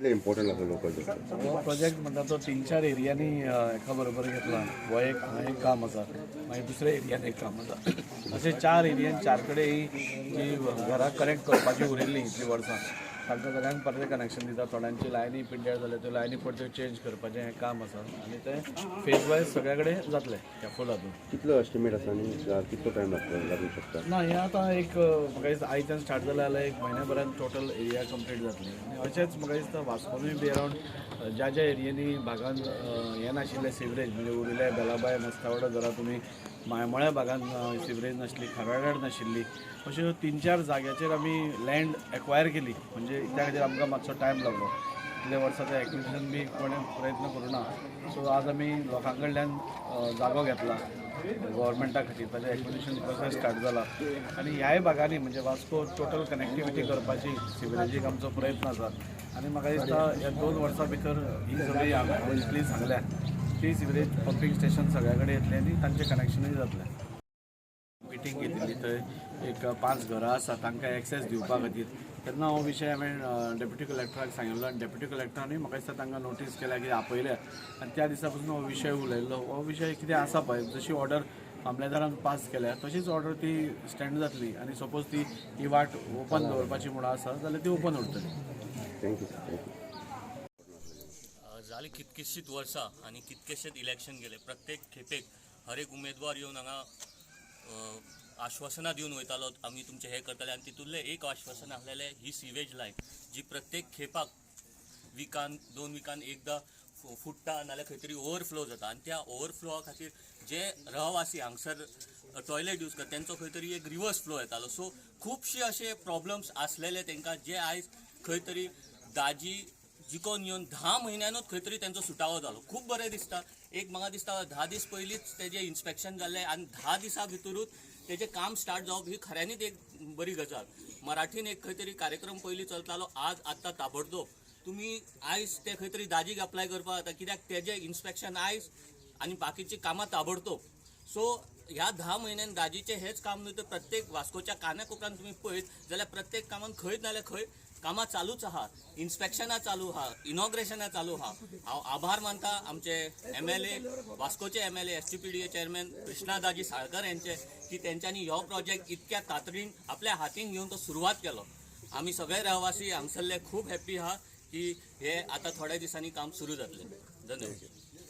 कितले इम्पॉर्टंट आसा लोकल? हो प्रोजेक्ट म्हणटा तो तीन चार एरियांनी एका बरोबर घेतला. हो एक हांगा एक काम आसा, मागीर दुसऱ्या एरियान एक काम आसा. अशे चार एरियान चार कडेन ही जी घरां कनेक्ट करपाची उरिल्लीं इतलीं वर्सां, तांकां सगळ्यांक परतें कनेक्शन दिता. थोड्यांची लायनी पिड्ड्यार जाल्या, त्यो लायनी परत्यो चेंज करपाचें हें काम आसा आनी तें फेज वायज सगळ्या कडेन जातलें ह्या फूल हातूंत. कितलो एस्टिमेट आसा आनी कितलो टायम लागतलो, लागूंक शकता? ना, हें आतां एक म्हाका दिसता आयच्यान स्टार्ट जालें जाल्यार एक म्हयन्या भरान टोटल एरिया कंप्लीट जातली. आनी अशेंच म्हाका दिसता वास्कोनूय बी अरावंड ज्या ज्या एरियांनी भागान हें नाशिल्लें सिवरेज, म्हणजे उरिल्ले बेलाबाय, मस्तावाडो धरा तुमी, मायमोळ्या भागान सिवरेज नासली, खारवाड्यार नाशिल्ली, अश्यो तीन चार जाग्याचेर आमी लँड एक्वायर केली. म्हणजे त्या खातीर आमकां मातसो टायम लागलो. इतले वर्सां ते एक्विजिशन बी कोणें प्रयत्न करूं ना. सो आज आमी लोकां कडल्यान जागो घेतला गव्हर्मेंटा खातीर, ताजें एक्विजिशन प्रोसेस स्टार्ट जाला आनी ह्याय भागांनी म्हणजे वास्को टोटल कनेक्टिविटी करपाची सिवरेजीक आमचो प्रयत्न आसा. आनी म्हाका दिसता ह्या 2 वर्सां भितर ही सगळी हांवें जितली सांगल्या ती सिवरेज पंपींग स्टेशन सगळ्या कडेन येतलें आनी तांचें कनेक्शनूय जातलें. मिटींग घेतिल्ली, थंय एक 5 घरां आसा, तांकां एक्सेस दिवपा खातीर. तेन्ना हो विशय हांवें डेप्युटी कलेक्टराक सांगिल्लो आनी डेप्युटी कलेक्टरानूय म्हाका दिसता तांकां नोटीस केल्या की आपयल्या आनी त्या दिसा पसून हो विशय उलयल्लो. हो विशय कितें आसा पळय, जशी ऑर्डर मामलेदारान पास केल्या तशीच ऑर्डर ती स्टँड जातली आनी सपोज ती ही वाट ओपन दवरपाची म्हणून आसा जाल्यार ती ओपन उरतली. Thank you sir, thank you. जाली कितकीशींच वर्सां आनी कितकेशेच इलेक्शन गेले. प्रत्येक खेपेक हर एक उमेदवार येवन हांगा आश्वासनां दिवन वयतालो, आमी तुमचें हें करतले. आनी तितूंतलें एक आश्वासन आसलेलें ही सिवेज लायन जी प्रत्येक खेपाक विकान 2 विकान एकदां फुट्टा नाल्यार खंय तरी ओवरफ्लो जाता आनी त्या ओवरफ्लोआ खातीर जे रहवासी हांगसर टॉयलेट यूज करता तेंचो खंय तरी एक रिवर्स फ्लो येतालो. सो खुबशे अशे प्रॉब्लम्स आसलेले तांकां, जे आयज खंय तरी दाजी जिकोन येवन 10 म्हयन्यानूच खंय तरी तेंचो सुटावो जालो. खूब बरें दिसता. एक म्हाका दिसता 10 दीस पयलींच तेजें इन्स्पेक्शन जाल्लें आनी 10 दिसां भितरूच तेजें काम स्टार्ट जावप ही खऱ्यांनीच एक बरी गजाल. मराठीन एक खंय तरी कार्यक्रम पयलीं चलतालो, आज आतां ताबडतोब तुमी आयज ते खंय तरी दाजीक अप्लाय करपाक जाता, कित्याक तेजें इन्स्पेक्शन आयज आनी बाकीचीं कामां ताबडतोब. सो ह्या 10 म्हयन्यान दाजीचें हेंच काम न्हय तर प्रत्येक वास्कोच्या काना कोपऱ्यान तुमी पळयत जाल्यार प्रत्येक कामान खंय नाल्यार खंय कामां चालूच आहा, इन्स्पेक्शनां चालू आहा, इनॉग्रेशनां चालू आहा. हांव आभार मानता आमचे MLA, वास्कोचे MLA, STPDA chairman Krishna Daji Salkar यांचे की तेंच्यांनी हो प्रोजेक्ट इतक्या तातडीन आपल्या हातीन घेवन तो सुरवात केलो. आमी सगळे रहवासी हांगसरले खूब हॅप्पी आहा की हे आतां थोड्या दिसांनी काम सुरू जातलें. धन्यवाद.